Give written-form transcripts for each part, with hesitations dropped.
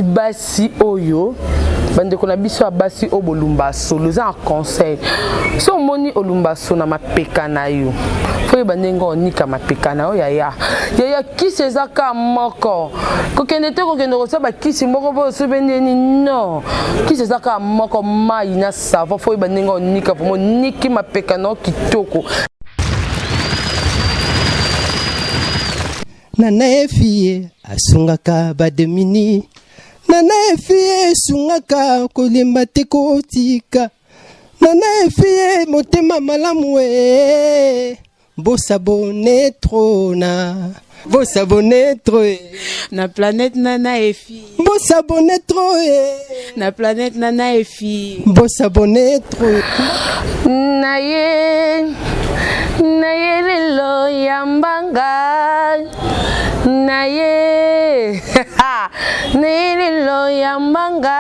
Ndeti basi oyo, bandeko na biso ya basi oyo bolumba solo, eza na conseil. So omoni olumba so na mapeka na yo, fo yeba ndenge onika mapeka na yo. Yaya, yaya, kisi eza ka moko, kokende te kokende kosala bakisi moko boyo sobe ndeni. Non, kisi eza kaka moko, mai na savon. Fo oyeba ndenge onika, vraiment oniki mapeka na yo kitoko. Nana Efie asungaka bademini. Nana Efie esungaka, kolemba te, kotika. Nana Efie motema malamu e. Bos'abonner trop na, bos'abonner trop e. Na planète Nana Efi. Bos'abonner trop e. Na planète Nana Efi. Bos'abonner trop. Na ye, na ye lelo yambanga, na ye, na ye lelo yambanga.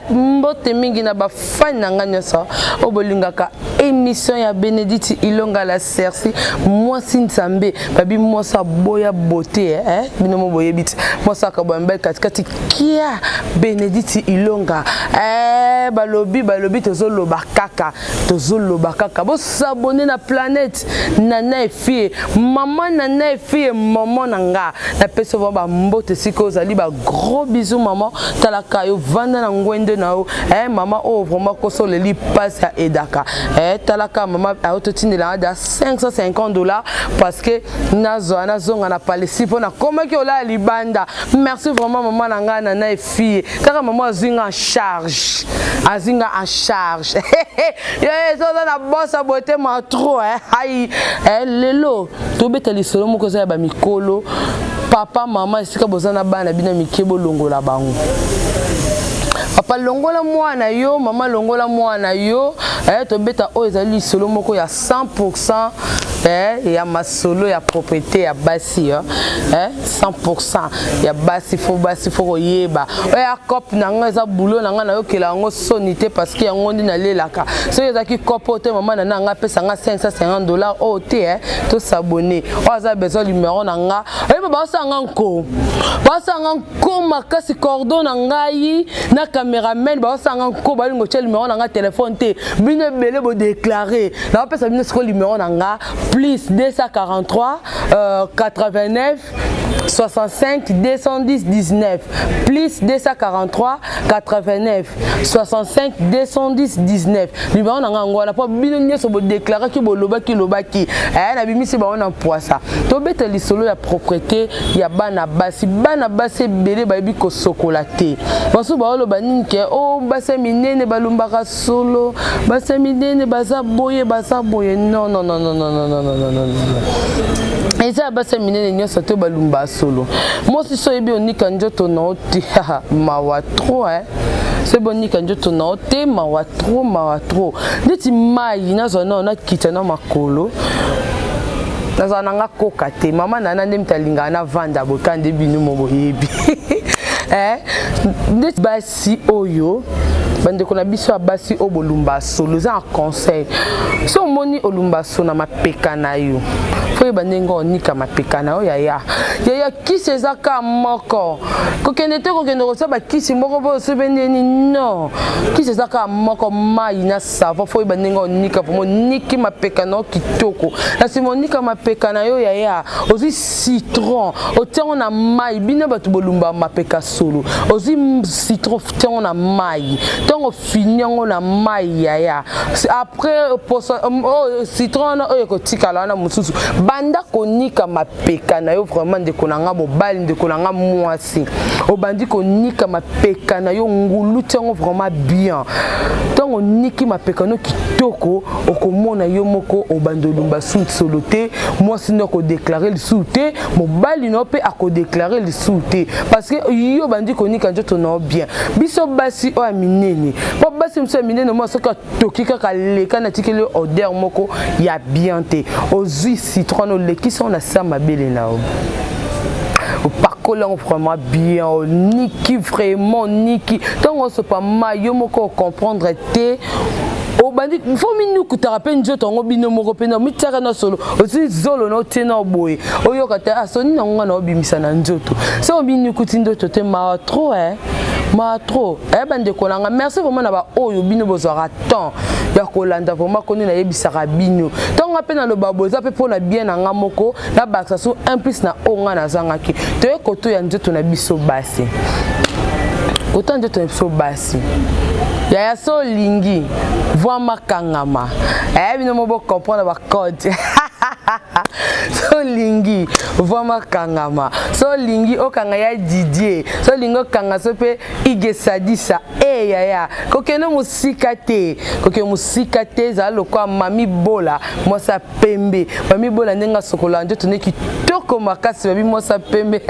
Mbote mingi na bafani na ngai nyonso oyo bolingaka émission ya Bénédicte Ilonga la Cerci, mwasi Nzambe. Babi mwasi aboya beauté, eh? Bino mo boyebi ti mwasi akaboya mibali katikati kia Bénédicte Ilonga, eh, balobi balobi, tozoloba kaka, tozoloba kaka. Bos'abonner na planète Nana Efie, mama Nana Efie, mama na nga. Napesi yo bambote esika ozali, bagros bisous mama. Talaka yo vanda na ngwende na yo, eh, mama oyo vraiment kosoleli mpasi ya edaka, eh, talaka mama aototindela da 550 $ parce que nazwa nazonga na Palestine mpo nakomaki olala libanda. Merci vraiment, mama na ngai Nana Efie. Kaka mama azwi nga en charge, azwi nga en charge. Ezoza na bosa boye te, ma trop. Ai, lelo tobeta lisolo moko eza ya bamikolo. Papa, mama, esika boza na bana bino mike, bolongola bango. Papa, longola mwana yo. Mama, longola mwana yo. Tobeta oyo ezali lisolo moko ya 100% ya masolo ya propriété ya basi, 100% ya basi. Fo basi fo koyeba oyo ya cope na ngai eza bulo na ngai, nayokela yango soni te parce que yango nde nalelaka. Soki ezalaki cope oyo te, mama na ngai apesa nga 550 $ oyo te. Tos'abonner. Oyo aza besoin numéro na nga, oyeba baosala nga nko, baosala nga nko makasi. Cordon na ngai na cameraman baosala nga nko, balingo tia numéro na nga telefone te. Bino ebele bodéclarer, naopesa bino sikoyo numéro na nga: plus 243 89 65 210 19, plus 243 89 65 210 19. Numéro na nga yango wana mpo bino nyonso bodéclaraki, bolobaki lobaki, nabimisi bango na mpwasa. Tobeta lisolo ya propreté ya bana basi. Bana basi ebele bayebi kosokola te. Basusu baoloba nini ke o oh, basi ya minene balumbaka solo, basi ya minene baza boye, baza boye. Non, non, non, non, non, non, non, non, non, non, eza ya basi ya minene nyonso te balumba solo. Mwasi so oyebi onika nzoto na yo te, mawa trop, eh? So oyebi onika nzoto na yo te, mawa trop, mawa trop. Ndeti mai nazwa nao nakita na makolo, nazala na nga koka te. Mama na nde moto alingaka navanda boka nde bino mo boyebi, eh? Ndeti basi oyo, bandeko na biso ya basi oyo bolumba solo, eza na conseil. So omoni olumba so na mapeka na yo, fo oyeba ndenge onika mapeka na yo. Yaya, yaya, kisi eza ka moko, kokende te kokende kosala bakisi moko boyo sobe ndeni. Non, kisi eza kaka moko, mai na savon. Fo oyeba ndenge onika, vraiment oniki mapeka na yo kitoko. Na nsima onika mapeka na yo, yaya, ozwi citron, otiango na mai. Bino bato bolumba mapeka solo, ozwi citron, tiango na mai. Ntango fini yango na mai, yaya, après poso oyo citron wana oyo ekotikala wana mosusu, banda konika mapeka na yo. Vraiment, ndeko na nga mobali, ndeko na nga mwasi, obandi konika mapeka na yo ngulu, tiango vraiment bien. Ntango oniki mapeka no kitoko, okomona yo moko obandi olumba solo te. Mwasi nde akodéclarer lisusu te, mobali na yo mpe akodéclarer lisusu te parce que yo obandi konika nzoto na yo bien. Biso basi oyo ya minene, mpo basi mosusu ya minene, mwa soki atoki kaka leka, natikeli odeur moko ya bien te. Ozwi citron, olekisi yango na sa mabele na yo, opakoli yango vraiment bien, oniki vraiment, oniki. Ntango osopa mai, yo moko ocomprendre te. Obandi fo minukutaka mpe nzoto yango bino moko mpe mitiaka na solo. Ozwi zolo na otie na boye, oyoka te asoni nango nga na obimisa na nzoto. So ominukuti nzoto te, mawa trop, eh? Ma trop eh bandeko na nga, merci vraiment na baoyo bino bozwaka temps ya kolanda vraiment koni nayebisaka bino. Ntango nga mpe naloba boye, eza mpe mpona bien na nga moko, nabakisa so un plus na oyo nga nazangaki. Toye koto ya nzoto na biso basi, koto ya nzoto na biso basi. Yaya, so olingi voi makangama, eh, bino mo bocomprendre bacode. So olingi voi makangama, so olingi okanga ya Didier, so olingi okanga so mpe Igesadisa e yaya, kokende mosika te, kokende mosika te. Ezala lokola Mami Bola, mwasi ya pembe. Mami Bola, ndenge asokola nzoto nde kitoko makasi. Babi mwasi ya pembe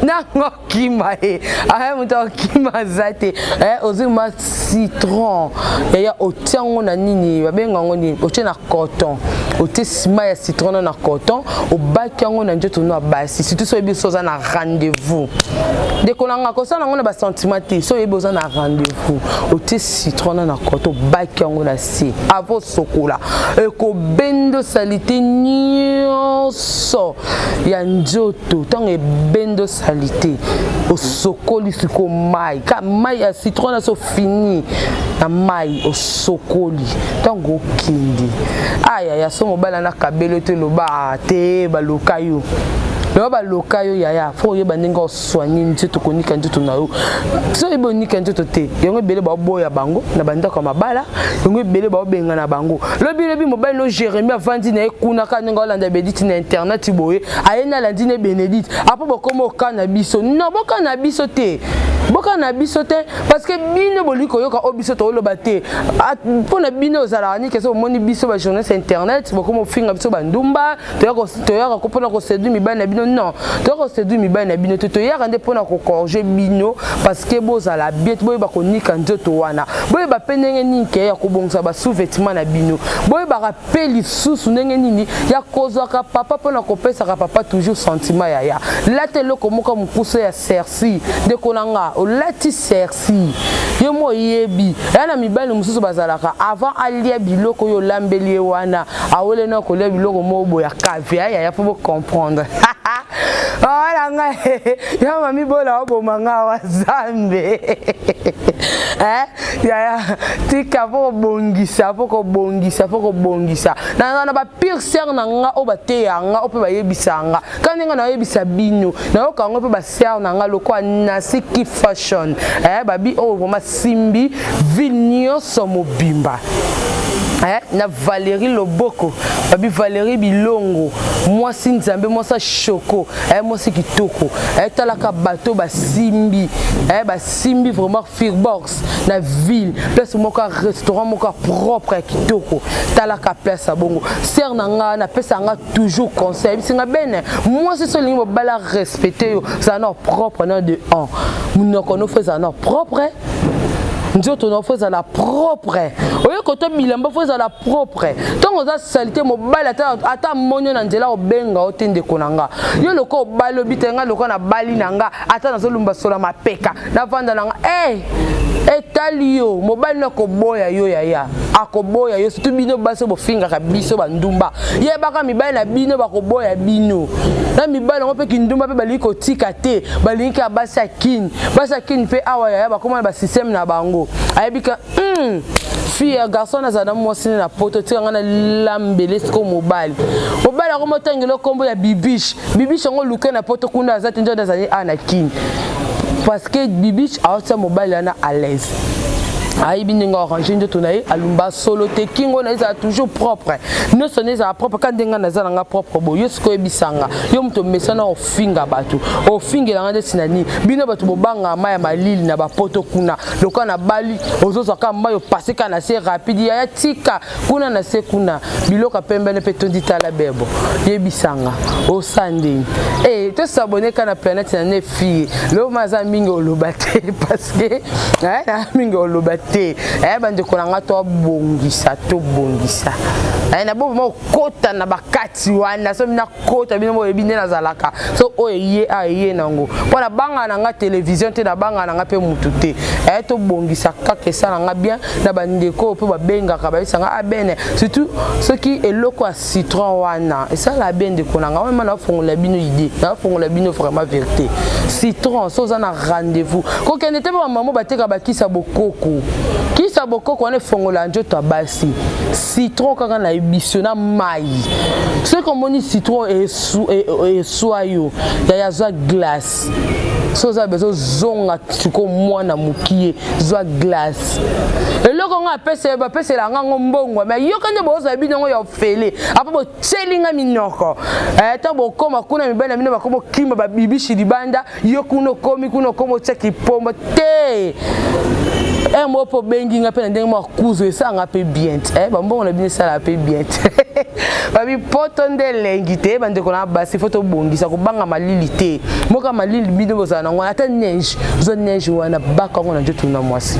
nango okima ye, aya moto akima aza te. Ozwi ma citron, yaya, otia yango na nini, babenga yango nini, otie na coton, otie nsima ya citron na coton, obaki yango na nzoto no ya basi. Surtout so oyebi so oza na rendez-vous, ndeko na nga, kosala yango na basentiment te. So oyebi oza na rendez-vous, otie citron na coton, obaki yango na se avant osokola, ekobenda saleté nyonso ya nzoto. Ntango ebendo saleté, osokoli siko mai ka mai ya citron na so fini na mai, osokoli. Ntango okende, ayaya, so mobali ana kabelo te, loba te, baloka yo, loba baloka yo. Yaya, fo oyeba ndenge osoigne nzoto, konika nzoto na yo. So oyebi onika nzoto te, yango ebele baoboya bango na bandako ya mabala, yango ebele baobenga na bango. Lobi lobi mobali no Jérémi avandi na ye kuna kaka ndenge aolanda Bénédicte na internet boye, aye na alandi ne Bénédicte apo bokoma oka na biso. Non, boka na biso te, boka na biso te, parce que bino bolingi koyoka oyo biso tooloba te. Mpo na bino ozalaka nini? Kese omoni biso bajournaliste internet, bokoma ofinga biso bandumba. Toyaka mpona koséduire mibali na bino? Non, toyaka koséduire mibali na bino te. Toyaka nde mpona kocorriger bino, parce que bozala bien, boyeba konika nzoto wana, boyeba mpe ndenge nini ke ya kobongisa basous-vêtement na bino, boyebaka mpe lisusu ndenge nini ya kozwaka papa mpona kopesaka papa toujours sentiment. Yaya, lata eloko moko mokuse ya serci. Ndeko na nga, olati serci, yo mo oyebi eya na mibali mosusu bazalaka, avant alia biloko oyo olambeli ye wana, awele na kolia biloko moko boye ya kavia. Yaya, mpo bocomprendre wala ngai ya mami Bola oboma nga wa Zambe. Yaya, tika mpo kobongisa, mpo kobongisa, mpo kobongisa na bapire sere na nga oyo bateya nga, oyo mpe bayebisa nga ka ndenge nayebisa bino. Nayoka yango mpe basere na nga lokola Nasiki Fashion, babi oyo vraiment simbi ville nyonso mobimba, na Valérie Loboko, babi Valérie Bilongo, mwasi Nzambe, mwasi shoko, mwasi kitoko. Talaka bato basimbi, basimbi vraiment Firbox na ville, place moko ya restaurant moko ya propre, ya kitoko. Talaka place ya bongo. Sere na nga napesa nga toujours conseil, bisinga bene mwasi, so olingi mobala respecte yo, ezala na propre na de 1 monoko no, fo ezala na propre nzoto na, fo ezala propre. Oyo koto bilamba, fo ezala propre. Ntongo oza saleté, mobali ata amoni yo na nzela, obenga yo te. Ndeko na nga, yo lokola obali, obi te, nga lokola nabali na nga, ata nazolumba sola mapeka, navanda na nga, hey! Etali yo, mobali no akoboya yo. Yaya, akoboya yo. Surtout bino basi oyo bofingaka biso bandumba, yebaka mibali na bino bakoboya bino na mibali yango mpe kindumba mpe balingi kotika te, balingi kaka basi ya kini. Basi ya kini mpe awa, yaya, bakóma na basystème na bango. Ayebi ka fille ya garçon nazala na mwasi na poto, tika nga nalambele. Sikoyo mobali yango motangela nkombo ya Bibiche. Bibiche yango luke na poto kuna aza te, nzoto azali awa na kini, parce que Bibiche aotia mobali wana à l'aise. Ayebi ndenge arrange nzoto na ye, alumba solo te, kingo na ye ezala toujours propre, nyonso na ezala propre, ka ndenge naza nanga propre boye. Yo sikoyo oyebisanga, yo moto omesana ofinga bato, ofingelanga nde tina nini? Bino bato bobangaka mai ya malili na bapoto kuna, lokola na bali ozozwa kaka mai, opase kaka na se rapide. Yaya, tika kuna na se kuna, biloko ya pembene mpe tondi. Tala bebo, yebisanga osala ndeni e tosabone kaka na planète na ne fille. Lelo ma aza mingi oloba te, parce que na mingi oloba te. Bandeko na nga, tobongisa, tobongisa. Eh, na bo vraiment okota na bakati wana so mina kota bino boyebi nde nazalaka so oyo eye a eye nango mpo nabanga na nga television te nabanga na nga mpe mutu te eh, tobongisa kaka esala nga bien na bandeko oyo mpe babengaka bayebisa nga abene ah, surtout soki eloko ya citron wana esala bien ndeko na nga wana nafongola bino idée nafongola bino vraiment vérité citron so oza na rendez-vous kokende te mpe bamama bateka bakisa bokoko kisa bokoko wana efongola nzoto ya basi citron kaka na ebisio na mai soki omoni citron eswa yo yaya zwa glace so oza bezo zonga siko mwana mokie zwa glace eloko nga apesa bapesela nga ngo mbongo me yoka nde bozwa bino yango ya ofele apo botyeli nga minoko ntango eh, bokoma kuna mibali na bino bakoma okima babibishi libanda yo kuna okomi kuna okomi otya kipombo te eh, moko mpo obengi nga mpe na ndenge mwa kuzu esalanga mpe bien te eh, bambongo na bino esalaka mpe bien te babi poto nde elengi te bandeko na basi fo tobongisa kobanga malili te moka malili bino bozala nango ata neige zwa neige wana baka yango na nzoto na mwasi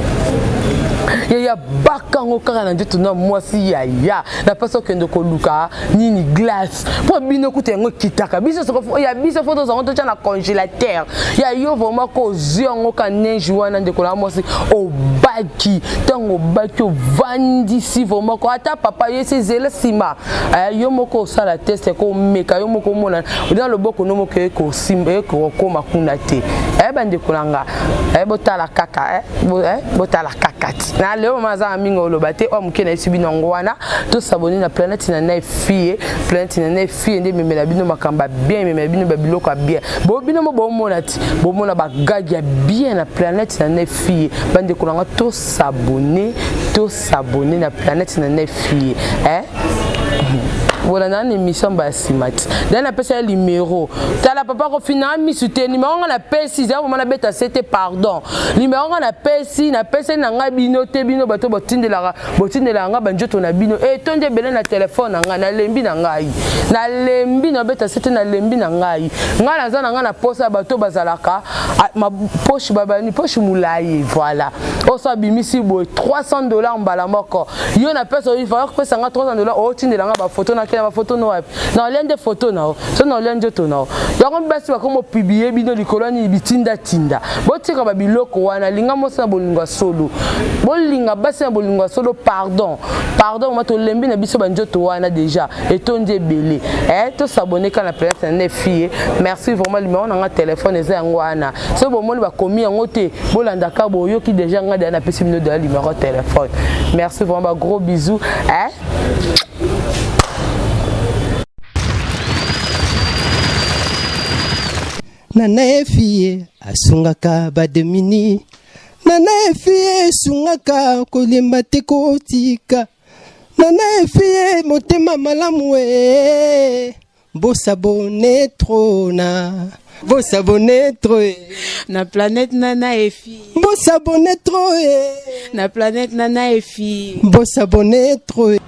yaya baka yango kaka na nzoto na mwasi yaya na mpasi okende koluka nini glace mpo bino kuta yango ekitaka biso ya biso fo tozwa yango totya na congélateur ya yo vraiment ko ozwi yango ka neige wana ndeko na mwasi obaki ntango obaki ovandisi vraiment ko ata papa ye se zela nsima eh, yo moko osala test komeka yo moko omona na loboko no moko ekokoma kuna te eh, bandeko na nga eh, botala kaka botala kaka ti na leo mama aza na mingi oloba te oyo moke nayesi bino yango wana tosabone na planète na nai fille planète na nai fille nde ememela bino makambo ya bien ememela bino babiloko ya bien bo bino mo bomona ti bomona bagage ya bien na planète na nai fille bandeko na nga tosabone tosabone na planète na nai fille eh? bolanda na émission mbala nsima ti dai napesa ye numero tala papa kofinanga misu te numero nga napesi zaa vraimen nabeta se te pardon numero nga napesi napeseli na ngai bino te bino bato botindelaka botindelaka ngai banjoto na bino etondi ebele na telefone na ngai nalembi na ngai nalembi nabeta se te nalembi na ngai ngai naza na ngai na posa ya bato bazalaka poche babani poche molai voilà oso abimisi boye 300 dollars mbala moko yo na pesa oyo ifaka kopesa nga 300 dollars otindela nga bafoto nakela bafoto no wapi naolia nde foto na yo so naolia nzoto na yo yango basi bakoma opublie bino likolo ya nini bitindatinda botika babiloko wana linga mwasi na bolingo ya solo bolinga basi na bolingo ya solo pardon pardon mama tolembi na biso banzoto wana déjà etondi ebele eh, tosabone kaka na planète na nde fille merci vraiment limero na nga telefone eza yango wana soki bomoni bakomi yango te bolandaka boyoki déjà nga deja napesi bino deja limero telefone merci vraiment ba gros bisous eh? Nana efie asungaka bademini Nana efie esungaka kolemba te kotika Nana efie motema malamu e bosabone trop na bosabone trop e Na planète Nana Efi. Bosabone trop e Na planète Nana Efi. Bosabone trop e.